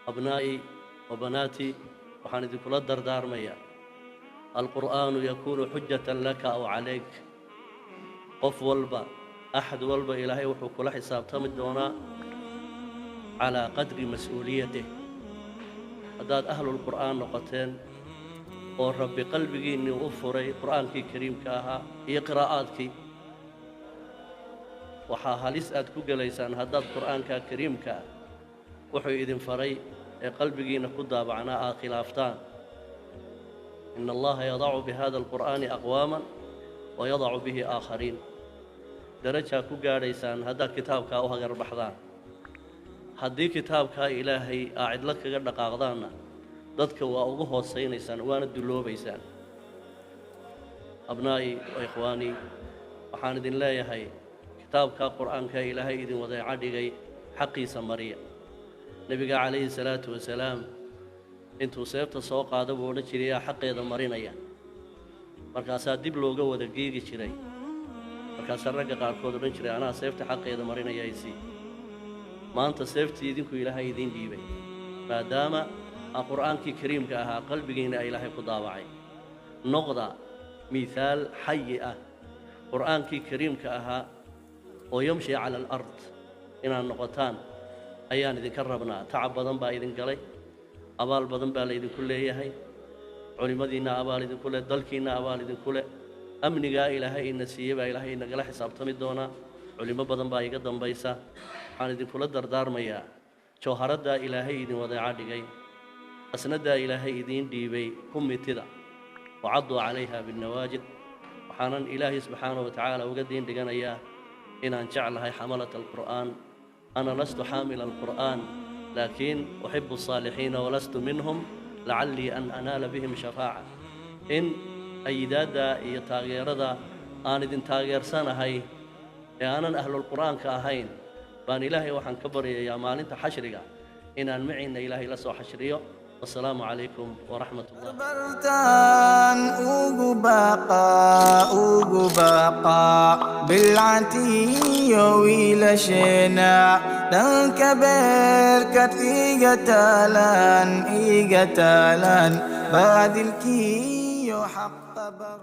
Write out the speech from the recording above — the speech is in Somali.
Abnaa'i wa banaatii, waxaan idinkula dardaarmayaa: alqur'aanu yakuunu xujatan laka aw calayk. Qof walba, axad walba, Ilaahay wuxuu kula xisaabtami doonaa calaa qadri mas-uuliyatih. Haddaad ahlulqur'aan noqoteen oo Rabbi qalbigiinnii u furay Qur'aankii kariimka ahaa iyo qiraa'aadkii, waxaa halis aad ku gelaysaan haddaad Qur'aanka kariimka ah wuxuu idin faray ee qalbigiinna ku daabacnaa aad khilaaftaan. Ina Allaha yadacu bihada alqur'aani aqwaaman wa yadacu bihi aakhariin. Darajaa ku gaadhaysaan haddaad kitaabkaa u hagarbaxdaan. Haddii kitaabkaa Ilaahay aa cidlo kaga dhaqaaqdaanna, dadka waa ugu hoosaynaysaan waana dulloobaysaan. Abnaa'i wa ikhwaanii, waxaan idin leeyahay kitaabkaa Qur'aanka Ilaahay idin wadeeco dhigay xaqiisa mariya. Nebiga calayhi salaatu wasalaam intuu seefta soo qaada buu odhan jiray: "Yaa xaqeeda marinaya?" Markaasaa dib looga wada geegi jiray. Markaasaa ragga qaarkood odhan jiray: "Anaa seefta xaqeeda marinaya isii." Maanta seeftii idinku Ilaahay idiin dhiibay, maadaama aa Qur'aankii kariimka ahaa qalbigiinna Ilaahay ku daabacay, noqda miihaal xayi ah, Qur'aankii kariimka ahaa oo yamshi cala alard inaad noqotaan ayaan idinka rabnaa. Tacab badan baa idin galay, abaal badan baa laydinku leeyahay. Culimmadiinna abaal idinku leh, dalkiinna abaal idinku leh. Amnigaa Ilaahay ina siiyey baa Ilaahay inagala xisaabtami doonaa. Culimo badan baa iga dambaysa. Waxaan idinkula dardaarmayaa jawharaddaa Ilaahay idin wadeeco dhigay, asnaddaa Ilaahay idiin dhiibay, ku mitida, wacadduu calayha binnawaajid. Waxaanan Ilaahay subxaanahu wa tacaala uga diin dhiganayaa inaan jeclahay xamalata alqur'aan. Ana lastu xaamila alqur'aan, laakiin uxibu asaalixiina walastu minhum, lacallii an anaala bihim shafaaca. In ayidaadda iyo taageerada aan idin taageersanahay ee aanan ahlulqur'aanka ahayn baan Ilaahay waxaan ka baryayaa maalinta xashriga inaan maciinna Ilaahay la soo xashriyo. Wasalaamu calaykum waraxmat ullah. Bartaan ugu baaqa, ugu baaqa bilcantiyo wiilasheena dhanka beerkaad iga taalaan, iga taalaan baadilkiyo xaqa bar.